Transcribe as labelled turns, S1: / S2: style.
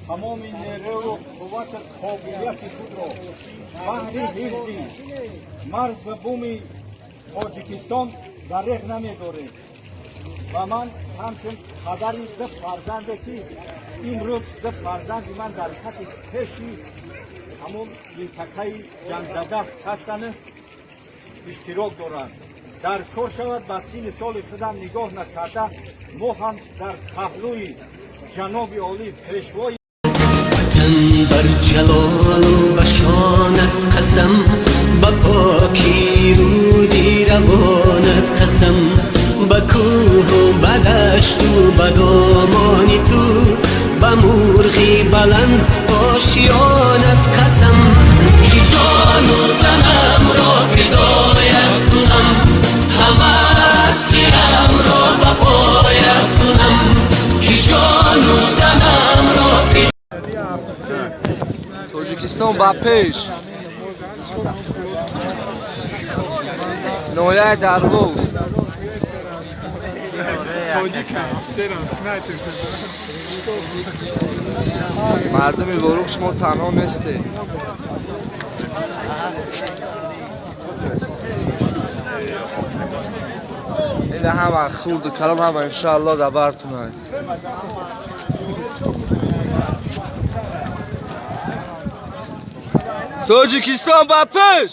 S1: Тамоми нерӯу қуввату қобилияти худро баҳри ҳифзи марзу буми Тоҷикистон дареғ намедорем. Ва ман ҳамчун падари ду фарзанде, ки имрӯз ду фарзанди ман дар хати пеши ҳамон минтақаи ҷангзада ҳастанд, иштирок доранд, дар кор шавад, ба синни соли худам нигоҳ накарда, мо ҳам дар паҳлӯи ҷаноби олӣ, пешвои
S2: Ватан, бар ҷалолу ба шонат қасам, ба покӣ руди равонат қасам, ба кӯҳу ба дашту ба домони ту, ба мурғи баланд ошёнат қасам, ки ҷону танамро фидоят кунам, ҳама ҳастиямро ба поят кунам, ки ҷону танамро
S3: Тоҷикистон ба пеш! Ноҳияи Дарвоз. Мардуми Ворух, шумо танҳо нестед. Ина ҳама хурду калон, ҳама иншоалло дар бартунанд. Тоҷикистон ба пеш!